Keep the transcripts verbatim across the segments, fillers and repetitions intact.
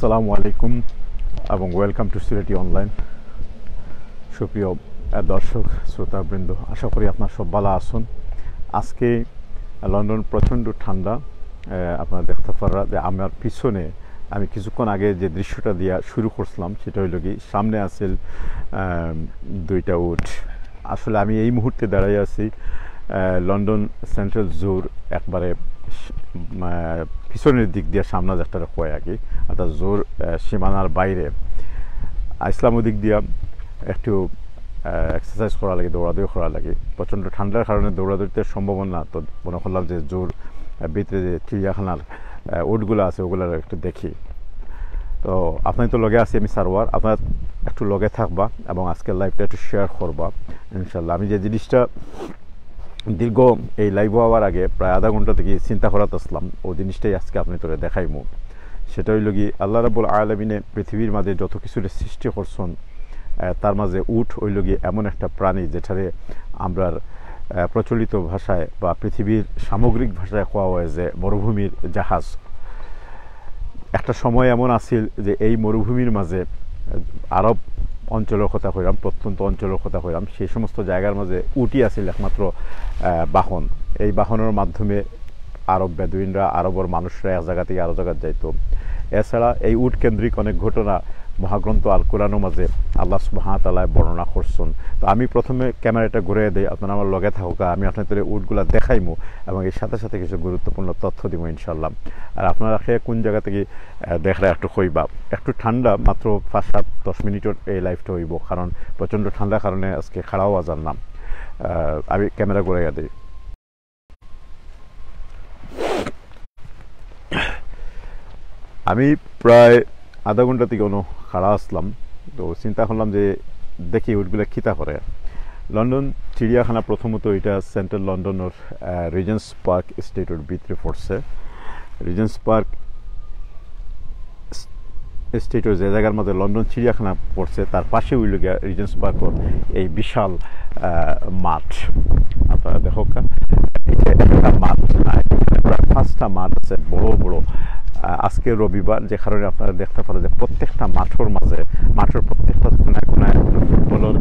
আসসালামু আলাইকুম এবং welcome to সিলেটি অনলাইন। সুপ্রিয় আহ, দর্শক শ্রোতাবৃন্দ, আশা করি আপনারা সব ভালা আছইন। আজকে লন্ডন প্রচণ্ড ঠান্ডা। আহ, আপনারা দেখতা পাররা যে আমার পিছনে আমি কিছুক্ষণ আগে যে দৃশ্যটা দিয়া শুরু করছিলাম, সেটা অইলো কি, সামনে আছিল আহ, দুইটা উট। আসলে আমি এই মুহূর্তে দাঁড়াই আছি আহ, লন্ডন সেন্ট্রাল জুর একবারে স- আহ, পিছনের দিক দিয়া, সামনে যেটারে কয় আর কি, অর্থাৎ জুর আহ, সীমানার বাইরে। আইসলাম ওদিক দিয়া একটু এক্সারসাইজ করা লাগে, দৌড়াদৌড়ি করা লাগে। প্রচণ্ড ঠান্ডার কারণে দৌড়াদৌড়িতে সম্ভব না, তো মনে করলাম যে জুর আহ, ভিতরে যে চিড়িয়াখানার আহ, উটগুলা আছে, ওগুলা একটু দেখি। তো আপনারা তো লগে আছি আমি সারোয়ার, আপনারা একটু লগে থাকবা এবং আজকের লাইভটা একটু শেয়ার করবা ইনশাল্লাহ। আমি যে জিনিসটা দীর্ঘ এই লাইভ হওয়ার আগে প্রায় আধা ঘন্টা থাকি চিন্তা করাত আছলাম, ও জিনিসটাই আজকে আপনারারে দেখাইমু। সেটা অইলো কি, আল্লাহ রাব্বুল আলামিনে পৃথিবীর মাঝে যত কিছুরে সৃষ্টি করছইন, আহ, তার মাঝে উট অইলো কি এমন একটা প্রাণী, যেটারে আমরার আহ, প্রচলিত ভাষায় বা পৃথিবীর সামগ্রিক ভাষায় কওয়া হয় যে মরুভূমির জাহাজ। একটা সময় এমন আছিল যে এই মরুভূমির মাঝে, আহ, আরব অঞ্চলের কথা কইরাম, প্রত্যন্ত অঞ্চলের কথা কইরাম, সেই সমস্ত জায়গার মাঝে উটই আছিল একমাত্র আহ, বাহন। এই বাহনের মাধ্যমে আরব বেদুইনরা, আরবর মানুষরা এক জায়গা থাকি আরো জায়গাত যাইতো। এছাড়া এই উট কেন্দ্রিক অনেক ঘটনা মহাগ্রন্থ আল কোরআনের মাঝে আল্লাহ সুবহানাহু ওয়া তাআলায় বর্ণনা করছইন। তো আমি প্রথমে ক্যামেরাটা ঘুরাই দেই, আপনারা আমার লগে থাকুক্কা, আমি আপনারারে উটগুলা দেখাইমু এবং এর সাথে সাথে কিছু গুরুত্বপূর্ণ তথ্য দিমু ইনশাল্লাহ। আর আপনারা কে কোন জায়গা থাকি আহ, দেখরা একটু কইবা। একটু ঠান্ডা, মাত্র পাঁচ সাত দশ মিনিটের এই লাইভটা অইবো, কারণ প্রচণ্ড ঠান্ডার কারণে আজকে খাড়াও আজার নাম। আহ, আমি ক্যামেরা ঘুরাইয়া দেই। আমি প্রায় আধা ঘন্টা থাকি অনো খাড়া আছলাম, তো চিন্তা করলাম যে দেখি উটগুলা কিতা করে। লন্ডন চিড়িয়াখানা প্রথমত এটা সেন্ট্রাল লন্ডনের রিজেন্টস পার্ক এস্টেটর ভিতরে পড়ছে। রিজেন্টস পার্ক এস্টেটর যে জায়গার মাঝে লন্ডন চিড়িয়াখানা পড়ছে, তার পাশে অইলো গিয়া রিজেন্টস পার্কর এই বিশাল আহ, মাঠ। আপনারা দেখউক্কা, এটা একটা মাঠ না, এখানে প্রায় পাঁচটা মাঠ আছে বড় বড়। আহ, আজকে রবিবার, যে কারণে আপনারা দেখতা পাররা যে প্রত্যেকটা মাঠর মাঝে, মাঠর প্রত্যেকটা কোনায় কোনায় ফুটবলর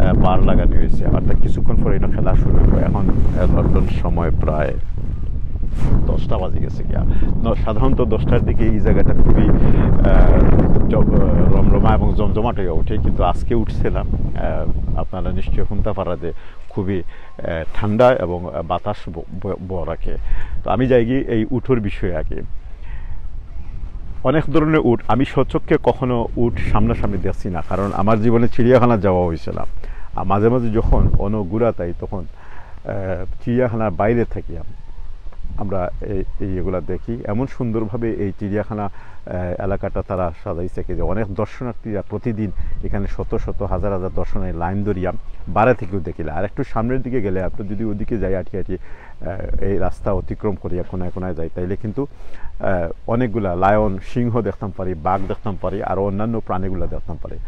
আহ, বার লাগানি হয়েছে, অর্থাৎ কিছুক্ষণ পরে এটা খেলা শুরু হবে। এখন আহ, লন্ডন সময় প্রায় দশটা বাজে গেছে গিয়া। ন- সাধারণত দশটার দিকে এই জায়গাটা খুবই আহ, জ- আহ, রমরমা এবং জমজমাট হয়ে ওঠে, কিন্তু আজকে উঠছে না। আহ, আপনারা নিশ্চয়ই শুনতা পাররা যে খুবই আহ, ঠান্ডা এবং আহ, বাতাস ব- ব- বওয়া রাখে। তো আমি যাইগি এই উটর বিষয়ে আগে। অনেক ধরনের উট, আমি স্বচক্ষে কখনো উট সামনাসামনি দেখছি না, কারণ আমার জীবনে চিড়িয়াখানা যাওয়া হয়েছে না। আর মাঝে মাঝে যখন অনো ঘুরাত আই, তখন আহ, চিড়িয়াখানার বাইরে থাকি আম-, আমরা এই, এই এগুলা দেখি। এমন সুন্দরভাবে এই চিড়িয়াখানা আহ, এলাকাটা তারা সাজাইছে কি, যে অনেক দর্শনার্থীরা প্রতিদিন এখানে শত শত, হাজার হাজার দর্শনার্থী লাইন ধরিয়া বাইরে থাকিও দেখিলা। আর একটু সামনের দিকে গেলে, আপনি যদি ওদিকে যাই, আটি আটি আহ, এই রাস্তা অতিক্রম করিয়া কোনায় কোনায় যাই, তাইলে কিন্তু আহ, অনেকগুলা লায়ন, সিংহ দেখতাম পারি, বাঘ দেখতাম পারি, আর অন্যান্য প্রাণীগুলা দেখতাম পারি।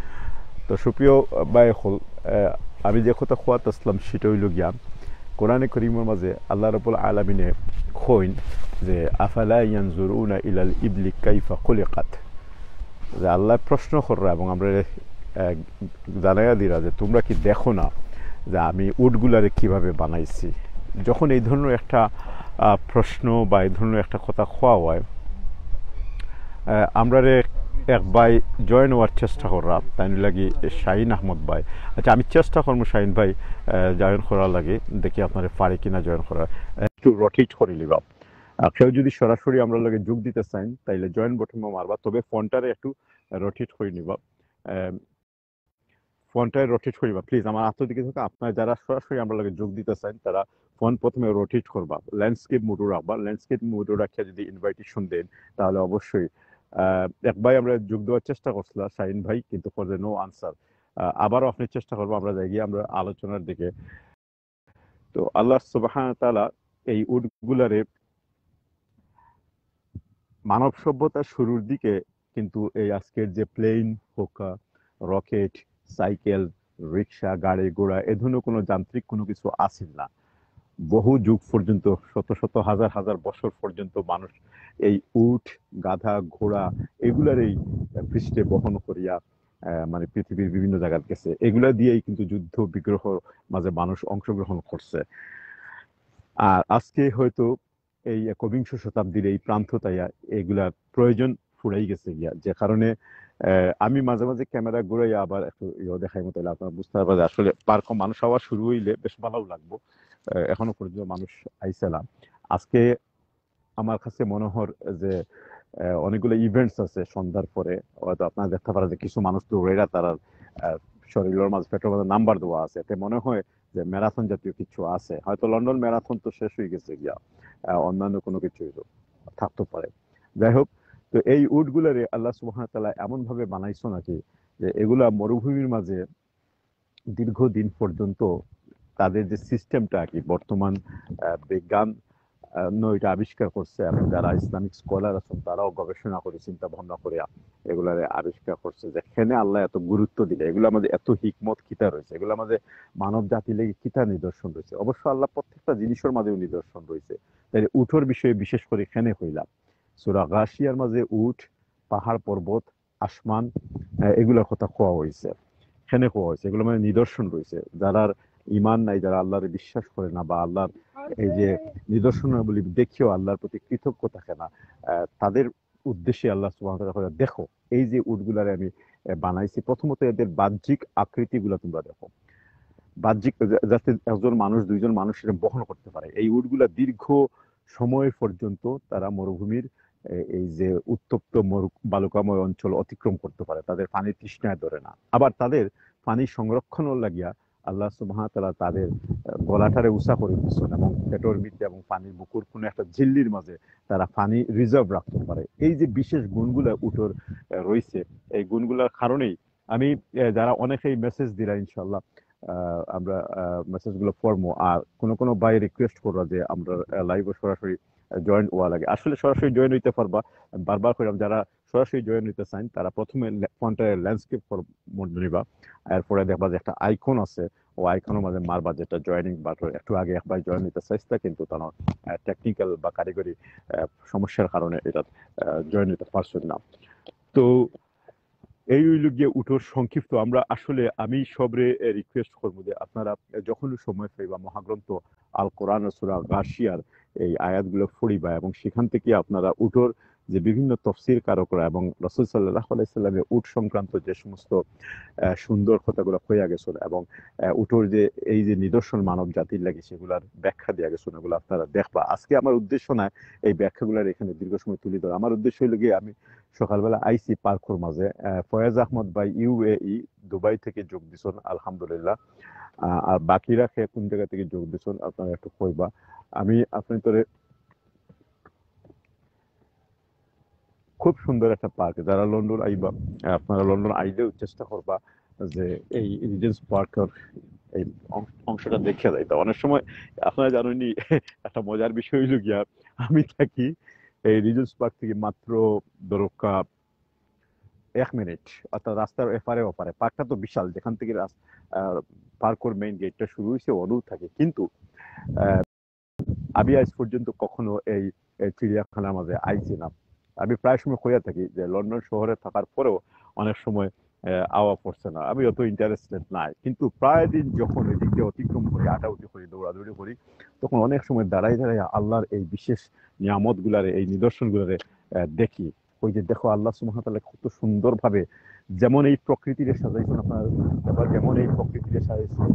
তো সুপ্রিয় ভাই অকল, আহ, আমি যে কথা কওয়াত আছলাম, সেটা অইলো গিয়া কোরআনে করিমর মাঝে আল্লাহ রাব্বুল আলামিনে কইন যে, "আফালা ইয়ানজুরুনা ইলাল ইবলি কাইফা খুলিকাত।" যে আল্লাহ প্রশ্ন কররা এবং আমরা, আহ, জানাইয়া দিরা যে, "তোমরা কি দেখো না যে আমি উটগুলারে কিভাবে বানাইছি?" যখন এই ধরনের একটা, আহ, প্রশ্ন বা এই ধরনের একটা কথা কওয়া হয়, আহ, আমরারে এক ভাই জয়েন হওয়ার চেষ্টা কররা, তাইন লাগি শাহিন আহমদ ভাই। আচ্ছা, আমি চেষ্টা করমু শাহিন ভাই জয়েন করার লাগি, দেখি আপনারে পারি কিনা জয়েন করার। আহ, একটু রোটেট করি নিবা। আহ, কেউ যদি সরাসরি আমরার লগে যোগ দিতা চাইন, তাইলে জয়েন বটনে মারবা, তবে ফোনটারে একটু রোটেট করি নিবা। আহ, ফোনটারে রোটেট করিবা প্লিজ, আমার আতর দিকে থাকা। আপনারা যারা সরাসরি আমরার লগে যোগ দিতা চাইন, তারা ফোন প্রথমে রোটেট করবা, ল্যান্ডস্কেপ মোডও রাখবা। ল্যান্ডস্কেপ মোডও রাখিয়া যদি ইনভাইটেশন দেন, তাহলে অবশ্যই, আহ, এক ভাই আমরা যোগ দেওয়ার চেষ্টা করছিলা, শাহিন ভাই, কিন্তু ফর দ্য নো আনসার। আবারও আপনি চেষ্টা করবো, আমরা যাইগি আমরা আলোচনার দিকে। তো আল্লাহ সুবহানাহু ওয়া তাআলা এই উটগুলারে, মানব সভ্যতার শুরুর দিকে কিন্তু এই আজকের যে প্লেন হোক, রকেট, সাইকেল, রিক্সা, গাড়ি ঘোড়া, এ ধরনের কোনো যান্ত্রিক কোনো কিছু আছিল না। বহু যুগ পর্যন্ত, শত শত হাজার হাজার বছর পর্যন্ত মানুষ এই উট, গাধা, ঘোড়া এগুলার এই পৃষ্ঠে বহন করিয়া আহ, মানে পৃথিবীর বিভিন্ন জায়গাত গেছে। এগুলা দিয়েই কিন্তু যুদ্ধ বিগ্রহ মাঝে মানুষ অংশগ্রহণ করছে। আর আজকে হয়তো এই একবিংশ শতাব্দীর এই প্রান্ত তাইয়া এগুলার প্রয়োজন ফুরাই গেছে গিয়া, যে কারণে আহ, আমি মাঝে মাঝে ক্যামেরা ঘুরাই আবার একটু ইয়ে দেখাই মতো, আপনারা বুঝতে পারবেন যে আসলে পার্ক মানুষ আওয়া শুরু হইলে বেশ ভালো লাগবো। আহ, এখনো পর্যন্ত মানুষ আইছে না। আজকে আমার কাছে মনে হয় যে আহ, অনেকগুলো ইভেন্টস আছে সন্ধ্যার পরে, হয়তো আপনারা দেখতে পারেন যে কিছু মানুষ দৌড়াইরা তারা আহ, শরীরের মাঝে, পেটের মাঝে নাম্বার দেওয়া আছে, এতে মনে হয় যে ম্যারাথন জাতীয় কিছু আছে। হয়তো লন্ডন ম্যারাথন তো শেষ হয়ে গেছে গিয়া, আহ, অন্যান্য কোনো কিছু হইলো থাকতে পারে। যাই হোক, তো এই উটগুলারে আল্লাহ সুবহানাহু ওয়া তাআলা এমন ভাবে বানাইছো নাকি যে এগুলা মরুভূমির মাঝে দীর্ঘদিন পর্যন্ত তাদের যে সিস্টেমটা আর কি বর্তমান আহ, বিজ্ঞান আহ, নয় এটা আবিষ্কার করছে, এবং যারা ইসলামিক স্কলার আছেন তারাও গবেষণা করে, চিন্তা ভাবনা করে এগুলারে আবিষ্কার করছে যে কেনে আল্লাহ এত গুরুত্ব দিলে, এগুলোর মাঝে এত হিকমত কিতা রয়েছে, এগুলোর মাঝে মানব জাতি লেগে কিতা নিদর্শন রয়েছে। অবশ্য আল্লাহ প্রত্যেকটা জিনিসের মাঝেও নিদর্শন রয়েছে। তাই উটর বিষয়ে বিশেষ করে কেনে কইলাম, সূরা গাশিয়ার মাঝে উট, পাহাড় পর্বত, আসমান, আহ, এগুলোর কথা কওয়া হয়েছে, কেনে কওয়া হয়েছে, এগুলো মানে নিদর্শন রয়েছে। যারার ইমান নাই, যারা আল্লাহর বিশ্বাস করে না বা আল্লাহর এই যে নিদর্শনাবলী দেখিও আল্লাহর প্রতি কৃতজ্ঞ থাকে না, আহ, তাদের উদ্দেশ্যে আল্লাহ সুবহানাহু ওয়া তাআলা বলে, "দেখো, এই যে উটগুলারে আমি আহ, বানাইছি, প্রথমত এদের বাহ্যিক আকৃতিগুলা তোমরা দেখো, বাহ্যিক, যাতে একজন মানুষ, দুইজন মানুষ এটা বহন করতে পারে।" এই উটগুলা দীর্ঘ সময় পর্যন্ত তারা মরুভূমির এ, এই যে উত্তপ্ত মরু-, বালুকাময় অঞ্চল অতিক্রম করতে পারে, তাদের পানির তৃষ্ণায় ধরে না। আবার তাদের পানি সংরক্ষণও লাগিয়া আল্লাহ সুবহানাহু ওয়া তাআলা তাদের আহ, গলাটারে উঁচা করে দিচ্ছেন এবং পেটের ভিতরে এবং পানির বুকুর কোনো একটা ঝিল্লির মাঝে তারা পানি রিজার্ভ রাখতে পারে। এই যে বিশেষ গুণগুলা উটর আহ, রয়েছে, এই গুণগুলার কারণেই আমি আহ, যারা অনেকেই মেসেজ দিলা ইনশাল্লাহ আহ, আমরা মেসেজগুলো পড়বো। আর কোনো কোনো ভাই রিকোয়েস্ট করবা যে আমরা লাইভে সরাসরি জয়েন হওয়া লাগে, আসলে সরাসরি জয়েন হইতে পারবা, বারবার কইলাম, যারা সরাসরি জয়েন হইতে চান তারা প্রথমে ফোনটা ল্যান্ডস্কেপ মোড নিবা, এরপরে দেখবা যে একটা আইকন আছে, ও আইকনের মাঝে মারবা যেটা জয়েনিং বাটন। একটু আগে একবার জয়েন হইতে চাইছিলা, কিন্তু তারা টেকনিক্যাল বা কারিগরি আহ, সমস্যার কারণে এটা জয়েন হইতে পারছেন না। তো এই হইল গিয়ে উটর সংক্ষিপ্ত। আমরা আসলে, আমি সবরে রিকোয়েস্ট করবো যে আপনারা যখনই সময় পাইবা মহাগ্রন্থ আল কোরআন সূরা গাশিয়ার এই আয়াতগুলো পড়িবা এবং সেখান থেকে আপনারা উটর যে বিভিন্ন তফসির কারকরা এবং রাসূল সাল্লাল্লাহু আলাইহি সাল্লামে উট সংক্রান্ত যে সমস্ত আহ, সুন্দর কথাগুলো কইয়া গেছেন এবং আহ, উটর যে এই যে নিদর্শন মানব জাতির লাগি সেগুলার ব্যাখ্যা দিয়া গেছেন, এগুলো আপনারা দেখবা। আজকে আমার উদ্দেশ্য না এই ব্যাখ্যাগুলোর এখানে দীর্ঘ সময় তুলে ধরা। আমার উদ্দেশ্য হইল গিয়ে আমি সকালবেলা আইছি পার্কর মাঝে। আহ, ফয়েজ আহমদ ভাই ইউএই দুবাই থেকে যোগ দিছন, আলহামদুলিল্লাহ। আহ, আর বাকিরা কে কোন জায়গা থেকে যোগ দিছন আপনারা একটু কইবা। আমি আপনার তোরে খুব সুন্দর একটা পার্ক। যারা লন্ডন আইবা, আহ, আপনারা লন্ডন আইলেও চেষ্টা করবা যে এই রিজেন্টস পার্কের এই অং-, অংশটা দেখে যাইতা। অনেক সময় আপনারা জানেননি, একটা মজার বিষয় হইল গিয়া, আমি থাকি এই রিজেন্টস পার্ক থেকে মাত্র দরকা এক মিনিট, অর্থাৎ রাস্তার এপারে ওপারে। পার্কটা তো বিশাল, যেখান থেকে রাস-, আহ, পার্কর মেইন গেটটা শুরু হয়েছে ওখানেও থাকে, কিন্তু আহ, আমি আজ পর্যন্ত কখনো এই, এই চিড়িয়াখানার মাঝে আইছি না। আমি প্রায় সময় কইয়া থাকি যে লন্ডন শহরে থাকার পরেও অনেক সময় আহ, আওয়া পড়ছে না, আমি অত ইন্টারেস্টেড নাই, কিন্তু প্রায় দিন যখন ওই দিক দিয়ে অতিক্রম করি, আটাউটি করি, দৌড়াদৌড়ি করি, তখন অনেক সময় দাঁড়াই দাঁড়াই আল্লাহর এই বিশেষ নিয়ামতগুলারে, এই নিদর্শনগুলারে আহ, দেখি। ওই যে দেখো, আল্লাহ সুবহানাহু ওয়া তাআলা কত সুন্দরভাবে যেমন এই প্রকৃতিরে সাজাইছেন, আপনার আবার যেমন এই প্রকৃতিরে সাজাইছেন,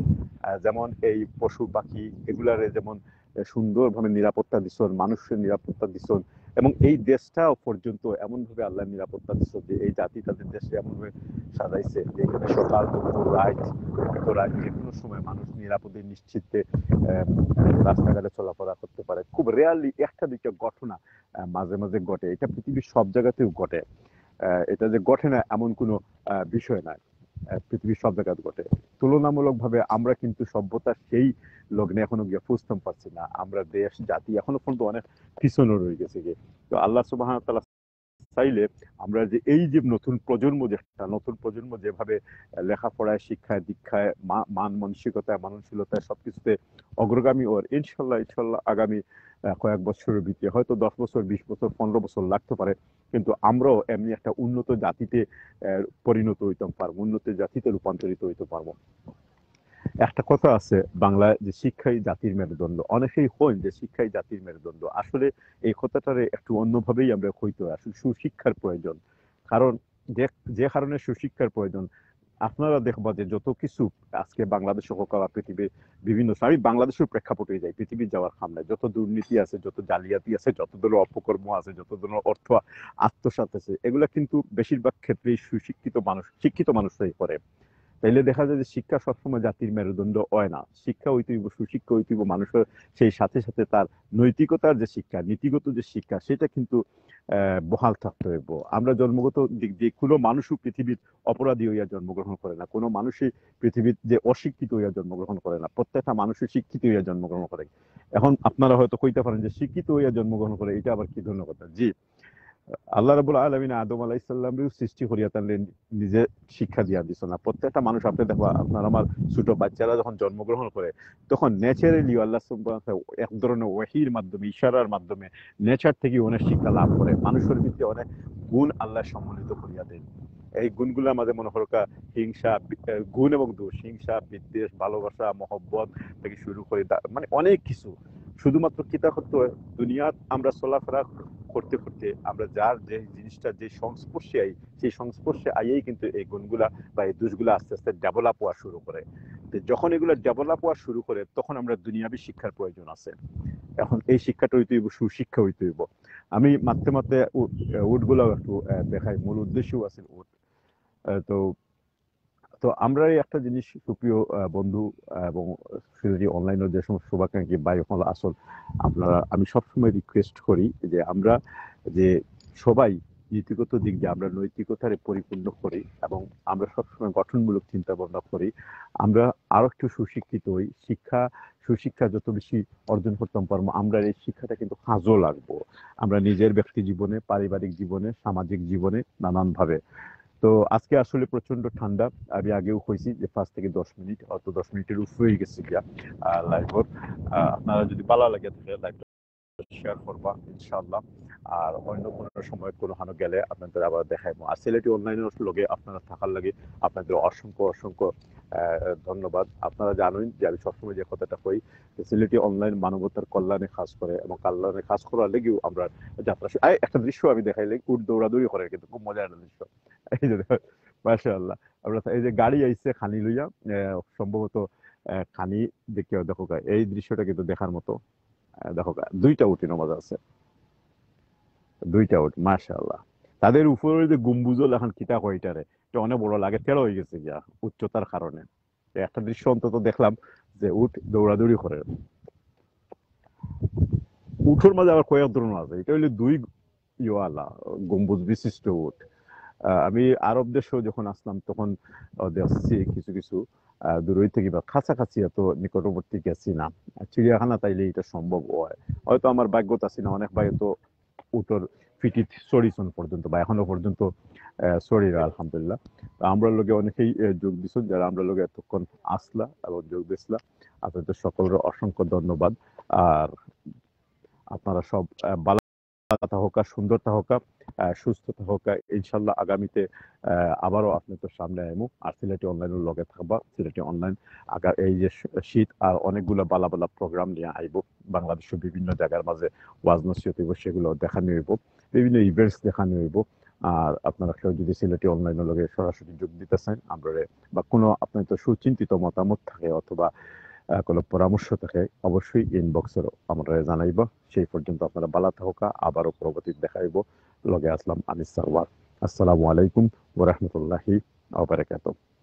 আহ, যেমন এই পশু পাখি এগুলারে যেমন আহ, সুন্দরভাবে নিরাপত্তা দিচ্ছেন, মানুষের নিরাপত্তা দিচ্ছেন, এবং এই দেশটাও পর্যন্ত এমন ভাবে আল্লাহ নিরাপত্তা দিচ্ছেন যে এই জাতি তাদের দেশে এমন ভাবে সাজাইছে যে এখানে সকাল, দুপুর, রাত, হয়তো রাত যে কোনো সময় মানুষ নিরাপদে নিশ্চিন্তে আহ, রাস্তাঘাটে চলাফেরা করতে পারে। খুব রেয়ারলি একটা দুইটা ঘটনা আহ, মাঝে মাঝে ঘটে, এটা পৃথিবীর সব জায়গাতেও ঘটে। আহ, এটা যে ঘটে না এমন কোনো আহ, বিষয় নয়, আহ, পৃথিবীর সব জায়গাতে ঘটে। তুলনামূলকভাবে আমরা কিন্তু সভ্যতার সেই লগ্নে এখনো গিয়ে পৌঁছতাম পারছি না। আমরা দেশ জাতি এখনো পর্যন্ত অনেক পিছনে রয়ে গেছে গিয়ে। তো আল্লাহ সুবহানাহু ওয়া তাআলা চাইলে আমরা যে এই যে নতুন প্রজন্ম, যেটা নতুন প্রজন্ম যেভাবে লেখাপড়ায়, শিক্ষায়, দীক্ষায়, মা- মান মানসিকতায়, মানসিকতায় সবকিছুতে অগ্রগামী অর, ইনশাল্লাহ ইনশাল্লাহ আগামী আহ, কয়েক বছরের ভিতরে, হয়তো দশ বছর, বিশ বছর, পনেরো বছর লাগতে পারে, কিন্তু আমরাও এমনি একটা উন্নত জাতিতে আহ, পরিণত হইতাম পারবো, উন্নত জাতিতে রূপান্তরিত হইতে পারবো। একটা কথা আছে বাংলায় যে শিক্ষাই জাতির মেরুদণ্ড। অনেকেই কইন যে শিক্ষাই জাতির মেরুদণ্ড। আসলে এই কথাটারে একটু অন্যভাবেই আমরা কইতে হয়। আসলে সুশিক্ষার প্রয়োজন। কারণ যে যে কারণে সুশিক্ষার প্রয়োজন, আপনারা দেখবা যে যত কিছু আজকে বাংলাদেশে হোক বা পৃথিবীর বিভিন্ন, আমি বাংলাদেশের প্রেক্ষাপটে যাই, পৃথিবীর যাওয়ার কাম নাই। যত দুর্নীতি আছে, যত জালিয়াতি আছে, যত ধরনের অপকর্ম আছে, যত ধরনের অর্থ আত্মসাৎ আছে, এগুলা কিন্তু বেশিরভাগ ক্ষেত্রেই সুশিক্ষিত মানুষ, শিক্ষিত মানুষরাই করে। তাইলে দেখা যায় যে শিক্ষা সবসময় জাতির মেরুদণ্ড হয় না। শিক্ষা হইতে হইব, সুশিক্ষা হইতে হইব, মানুষের সেই সাথে সাথে তার নৈতিকতার যে শিক্ষা, নীতিগত যে শিক্ষা, সেটা কিন্তু আহ, বহাল থাকতে হইব। আমরা জন্মগত দিক দিয়ে কোনো মানুষও পৃথিবীর অপরাধী হইয়া জন্মগ্রহণ করে না, কোনো মানুষই পৃথিবীর যে অশিক্ষিত হইয়া জন্মগ্রহণ করে না, প্রত্যেকটা মানুষই শিক্ষিত হইয়া জন্মগ্রহণ করে। এখন আপনারা হয়তো কইতে পারেন যে শিক্ষিত হইয়া জন্মগ্রহণ করে, এটা আবার কি ধরনের কথা? জি, আল্লাহ রাব্বুল আলামিন আদম আলাইহিস সালামরেও সৃষ্টি করিয়া তানরে নিজে শিক্ষা দিয়া দিছইন না। প্রত্যেকটা মানুষ, আপনি দেখবা, আপনার আমার ছোট বাচ্চারা যখন জন্মগ্রহণ করে, তখন ন্যাচারালি আল্লাহ সুবহানাহু ওয়া তাআলা এক ধরনের ওয়াহির মাধ্যমে, ইশারার মাধ্যমে নেচার থেকে অনেক শিক্ষা লাভ করে, মানুষের ভিতরে অনেক গুণ আল্লাহ সম্মিলিত করিয়া দেন। এই গুণগুলোর মাঝে মনে করুক্কা হিংসা, বি- আহ, গুণ এবং দোষ, হিংসা, বিদ্বেষ, ভালোবাসা, মহব্বত থেকে শুরু করে দা- মানে অনেক কিছু। শুধুমাত্র কিতা করতে হয়, দুনিয়াত আমরা চলাফেরা করতে করতে আমরা যার যে জিনিসটা, যে সংস্পর্শে আই, সেই সংস্পর্শে আইয়েই কিন্তু এই গুণগুলা বা এই দোষগুলা আস্তে আস্তে ডেভেলপ হওয়া শুরু করে। তো যখন এগুলা ডেভেলপ হওয়া শুরু করে, তখন আমরা দুনিয়াবি শিক্ষার প্রয়োজন আছে। এখন এই শিক্ষাটা হইতে হইব, সুশিক্ষা হইতে হইব। আমি মারতে মারতে উ- উটগুলাও একটু আহ, দেখাই, মূল উদ্দেশ্যও আছে উট। আহ, তো তো আমরা এই একটা জিনিস, সুপ্রিয় আহ, বন্ধু আহ, এবং সিলেটি অনলাইনে যে সমস্ত শুভাকাঙ্ক্ষী ভাই হল আসল, আপনারা, আমি সবসময় রিকোয়েস্ট করি যে আমরা যে সবাই নীতিগত দিক দিয়ে আমরা নৈতিকতারে পরিপূর্ণ করি এবং আমরা সবসময় গঠনমূলক চিন্তা ভাবনা করি। আমরা আরো একটু সুশিক্ষিত হই। শিক্ষা, সুশিক্ষা যত বেশি অর্জন করতাম পারবো, আমরা এই শিক্ষাটা কিন্তু কাজও লাগবো। আমরা নিজের ব্যক্তি জীবনে, পারিবারিক জীবনে, সামাজিক জীবনে, নানানভাবে। তো আজকে আসলে প্রচন্ড ঠান্ডা। আমি আগেও কইছি যে পাঁচ থেকে দশ মিনিট, অত দশ মিনিটের উপরে হয়ে গেছে গিয়া লাইভর। আপনারা যদি ভালো লাগে থাকে, লাইভটা শেয়ার করবা ইনশাআল্লাহ। আর অন্য কোনো সময় কোনো হানো গেলে আপনাদের আবার দেখাইবো। আর সিলেটি অনলাইনের লগে আপনারা থাকার লাগি আপনাদের অসংখ্য অসংখ্য আহ, ধন্যবাদ। আপনারা জানেন যে আমি সবসময় যে কথাটা কই, যে সিলেটি অনলাইন মানবতার কল্যাণে কাজ করে এবং কল্যাণে কাজ করার লেগেও আমরা যাত্রা শু- এই একটা দৃশ্য আমি দেখাইলে, উট দৌড়াদৌড়ি করে, কিন্তু খুব মজার একটা দৃশ্য। এই যে দেখো, মাশাআল্লাহ, আমরা এই যে গাড়ি আইছে খানি লইয়া, আহ, সম্ভবত আহ, খানি দেখে দেখো, এই দৃশ্যটা কিন্তু দেখার মতো। আহ, দেখো, দুইটা উটি নমাজ আছে, দুইটা উট, মাশাআল্লাহ। তাদের উপরে যে গম্বুজও এখন কিতা কয় এটারে, এটা অনেক বড় লাগে, তেড়ো হয়ে গেছে গিয়া উচ্চতার কারণে। তো একটা দৃশ্য অন্তত দেখলাম যে উট দৌড়াদৌড়ি করে। উটর মাঝে আবার কয়েক ধরনের আছে, এটা হইলে দুই ইওয়ালা গম্বুজ বিশিষ্ট উট। আহ, আমি আরব দেশেও যখন আসলাম তখন আহ, দেখছি কিছু কিছু আহ, দূরই থেকে বা কাছাকাছি, এত নিকটবর্তী গেছি না। আর চিড়িয়াখানা তাইলে এটা সম্ভব হয়, হয়তো আমার ভাগ্যত আছি না, অনেক ভাই তো উটর ফিটিত চড়িছন পর্যন্ত বা এখনো পর্যন্ত আহ, চড়িরা আলহামদুলিল্লাহ। তো আমরা লগে অনেকেই আহ, যোগ দিছন, যারা আমরা লগে এতক্ষণ আসলা এবং যোগ দিছলা, আপনাদের সকলের অসংখ্য ধন্যবাদ। আর আপনারা সব আহ, ভালো থাকা হোকা, সুন্দর থাকা হোকা, আহ, সুস্থ থাকা হোকা। ইনশাল্লাহ আগামীতে আহ, আবারও আপনাদের সামনে আইমু। আর সিলেটি অনলাইনের লগে থাকবা। সিলেটি অনলাইন আগা এই যে শ- শীত আর অনেকগুলো বালা বালা প্রোগ্রাম নিয়ে আইবো। বাংলাদেশের বিভিন্ন জায়গার মাঝে ওয়াজ নসিহত হইব, সেগুলো দেখানো হইব, বিভিন্ন ইভেন্টস দেখানো হইব। আর আপনারা কেউ যদি সিলেটি অনলাইনের লগে সরাসরি যোগ দিতে চান আমরা, বা কোনো আপনার তো সুচিন্তিত মতামত থাকে অথবা আহ, কোনো পরামর্শ থাকে, অবশ্যই ইনবক্সে আমরা জানাইবা। সেই পর্যন্ত আপনারা ভালো থাকা, আবারও পরবর্তী দেখা হইব। লগে আসলাম আমি সারওয়ার। আসসালামু আলাইকুম ওয়া রাহমাতুল্লাহি ওয়া বারাকাতুহু।